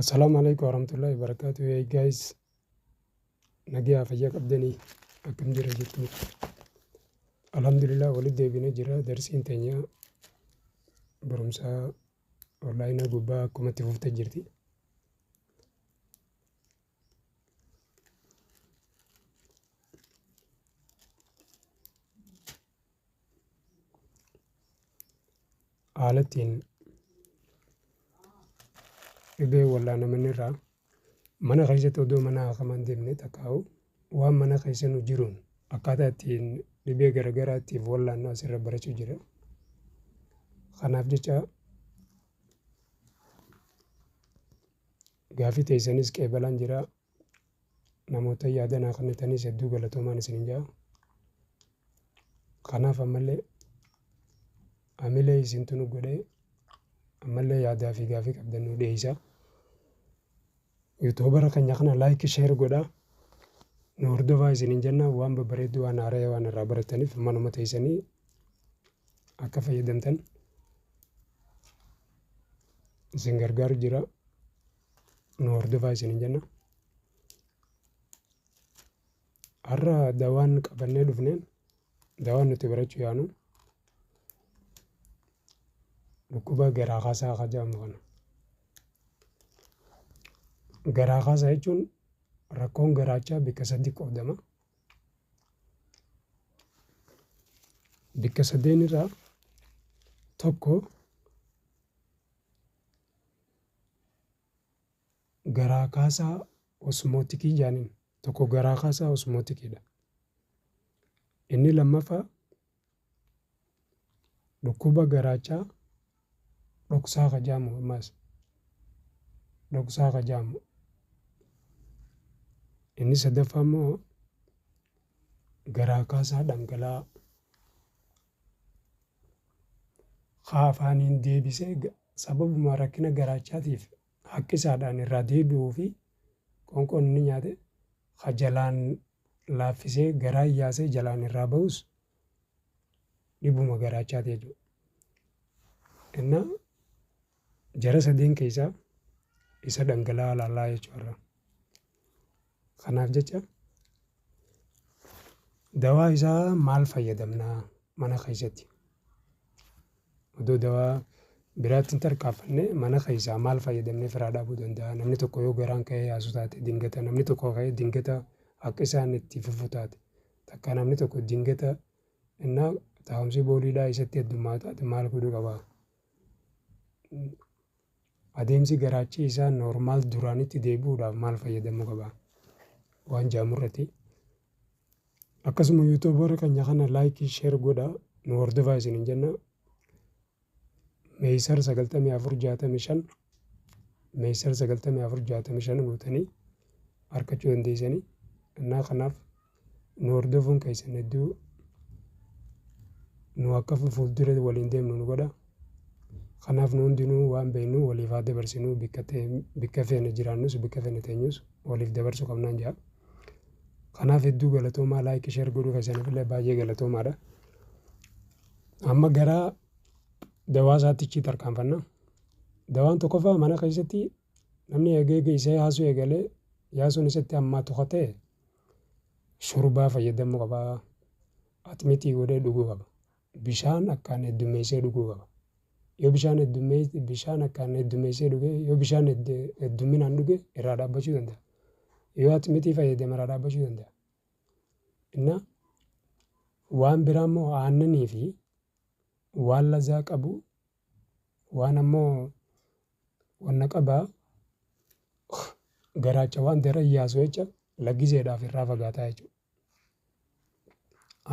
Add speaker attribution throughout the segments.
Speaker 1: Assalaamu alaikum warahmatullahi wabarakatuh. Hey guys, nagaa fayyaa qabdanii akkam jira jirtu? Alhamdulillah, walitti deebinee jira. Darsiin teenya barumsa onlaayinaa gubbaa akkuma itti fuftee jirti. Haala ittiin dhibee wallaanaman irraa mana keessatti odoo mana haakamaa hin deemne takkaa'u waan mana keessa nu jiruun akkaataa ittiin dhibee garaagaraa ittiin wallaannu asirra barachuu jira. Kanaaf jecha gaafii teessanis qeebalaan jira. Namoota yaada naa kennitanis hedduu galatoomaan isinin jaa. Kanaaf ammallee amilee isintu nu godhee ammallee yaadaa fi gaafii qabdan nu dhiyeessaa. YouTubera keenya kana like, share godhaa. Nu hordofaa isinin jenna. Waan babbareedduu, waan haaraa, waan irraa barataniif manuma teessanii akka fayyadamtan isin gargaaru jira. Nu hordofaa isinin jenna. Har'a dawaan qabannee dhufneen, dawaan nuti barachuu yaanu dhukkuba garaa kaasaa akka jedhamu kana. Garaa kaasaa jechuun rakkoon garaachaa bakka sadi qoodama. Bakka sadeen irraa tokko garaa kaasaa osmootikii jedhaniin. Tokko garaa kaasaa osmootikiidha. Inni lammaffaa dhukkuba garaachaa dhoksaa ka jedhamu, ammas dhoksaa ka jedhamu. Inni sadaffaa immoo garaa kaasaa dhangala'aa haa afaaniin deebisee sababuma rakkina garaachaatiif haqqisaadhaan irraa deebi'uu fi qoonqoon inni nyaate ka jalaan laaffisee garaa yaasee jalaan irraa ba'us dhibuma garaachaati jechuudha. Innaa jara sadeen keessaa isa dhangala'aa laallaa jechuudha. Kanaaf jecha dawaa isaa maal fayyadamnaa mana keessatti? Odoo dawaa biraatti hin tarkaanfanne mana keessaa maal fayyadamnee firaa dhaabuu danda'a? Namni tokko yoo garaan ka'ee yaasu taate dingata, namni tokko ka'ee dingata akka isaan itti fufu taate, takka namni tokko dingata innaa taa'umsi booliidhaa isatti heddummaa taate maal godhuu qaba? Adeemsi garaachi isaa normal duraanitti deebi'uudhaaf maal fayyadamuu qaba? Waan jedhamu irratti. Akkasuma YouTubera keenya kana like, share godhaa, nu hordofaa isiniin jenna. Meeysar 9465, Meeysar 9465 guutanii argachuu dandeessanii. Innaa kanaaf nu hordofuun keessan hedduu nu akka fuuldura waliin deemnu nu godha. Kanaaf nu hundinuu waan beeknu waliif haa dabarsinu. Bikka feene jiraannus, bikka feene teenyus waliif dabarsuu qabnaan jedha. Kanaaf hedduu galatoomaa, like, share godhuu keessaniif illee baay'ee galatoomaadha. Amma gara dawaa isaatti tarkaanfanna. Dawaan tokkoffaa mana keessatti namni eegee isa yaasuu eegalee yaasuun isatti hammaatu ka ta'e shurbaa fayyadamuu qaba. Atmitii godhee dhuguu qaba. Bishaan akkaan heddummeessee dhuguu qaba. Yoo bishaan heddummee bishaan akkaan heddummeessee dhuge, yoo bishaan heddumminaan dhuge irraa dhaabbachuu danda'a. Yoo atmitii fayyadame irraa dhaabbachuu danda'a. Innaa waan biraa immoo aannanii fi waan lazaa qabu, waan ammoo wanna qabaa garaacha waan daran yaasu jecha laggiseedhaaf irraa fagaataa jechuudha.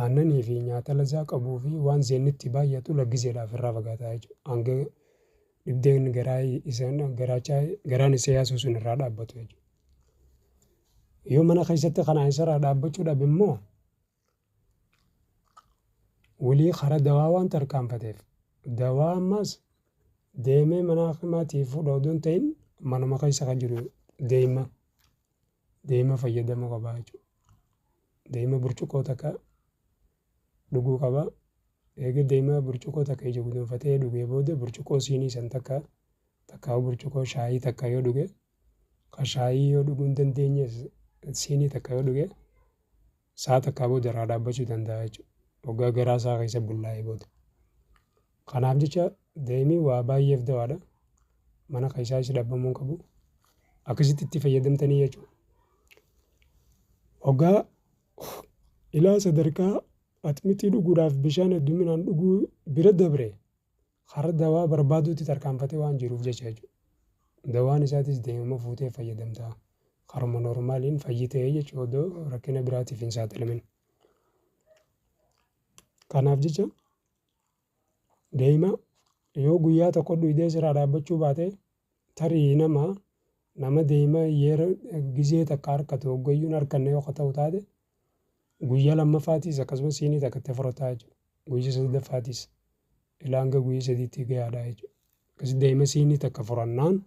Speaker 1: Aannanii fi nyaata lazaa qabuu fi waan zeennitti baay'atu laggiseedhaaf irraa fagaataa jechuudha. Hanga dhibdeen garaa isaan garaachaa garaan isa yaasuu sun irraa dhaabbatu jechuudha. Yoo mana keessatti kanaan isarraa dhaabbachuu dhabe immoo walii karaa dawaa waan tarkaanfateef dawaa ammas deemee mana hakimaatii fuudha odoo hin ta'in manuma keessa kan jiru deema fayyadamuu qaba jechuudha. Deema burcuqqoo takka dhuguu qaba. Eega deema burcuqqoo takka ija guduunfatee dhugee booda burcuqqoo siinii san takka takkaa burcuqqoo shaayii takka yoo dhuge Ka shaayii yoo dhuguu hin dandeenyes siinii takka yoo dhuge sa'a takkaa booda irraa dhaabbachuu danda'a jechuudha. Hoggaa garaa isaa keessa bullaa'ee booda. Kanaaf jecha deemii waa baay'eef dawaadha. Mana keessaas dhabamuu hin qabu. Akkasitti itti fayyadamtanii jechuudha. Hoggaa ilaa sadarkaa axmitii dhuguudhaaf bishaan hedduminaan dhuguu bira dabre kara dawaa barbaaduutti tarkaanfatee waan jiruuf jecha jechuudha. Dawaan isaatis deemuma fuutee fayyadamta. Karuma normaaliin fayyitee jechuudha odoo rakkina biraatiif hin saaxilamin. Kanaaf jecha deema yoo guyyaa tokko dhugdee sirraa dhaabbachuu baate tarii nama deema yeroo gizee takka harkatu hoggayyuu hin harkanne yoo ta'u taate guyyaa lammaffaatiis akkasumas siinii takka itti fudhataa jechuudha. Guyyaa sadaffaatiis ilaa hanga guyyaa sadiitti gahaadha jechuudha. Akkasitti deema siinii takka furannaan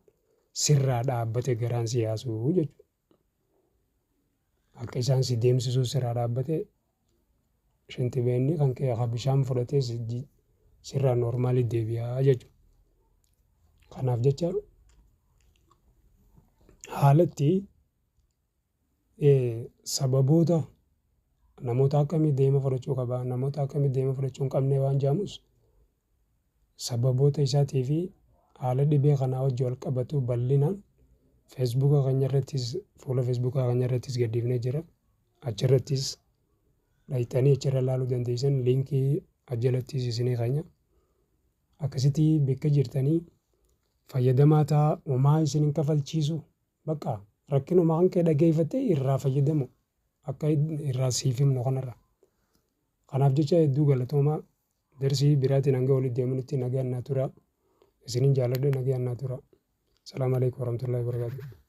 Speaker 1: sirraa dhaabbate garaan si yaasuu jechuudha. Akka isaan si deemsisuu sirraa dhaabbate shintibeenni kan kee akka bishaan fudhatee sirraa noormaalii deebi'aa jechuudha. Kanaaf jecha haalatti sababoota namoota akkamii deema fudhachuu qaba namoota akkamii deema fudhachuu hin qabne waan jedhamus sababoota isaatii fi haala dhibee kanaa wajji wal qabatu bal'inaan feesbuuka keenya irrattis fuula feesbuukaa keenya irrattis gadhiifnee jira. Achirrattis dhayxanii achirra ilaaluu dandeessan liinkii ajalattis isinii keenya. Akkasitti bakka jirtanii fayyadamaa ta'a homaa isin hin kafalchiisu bakka rakkinuma kan kee dhageeffattee irraa fayyadamu akka irraa siif himnu kanarra. Kanaaf jecha hedduu galatoomaa darsii biraatiin hanga walitti deemnutti nagaan naa tura. Isinin jaalladha nagaan naa tura. Salaamu alaikum warahmatullahi wabarakatuh.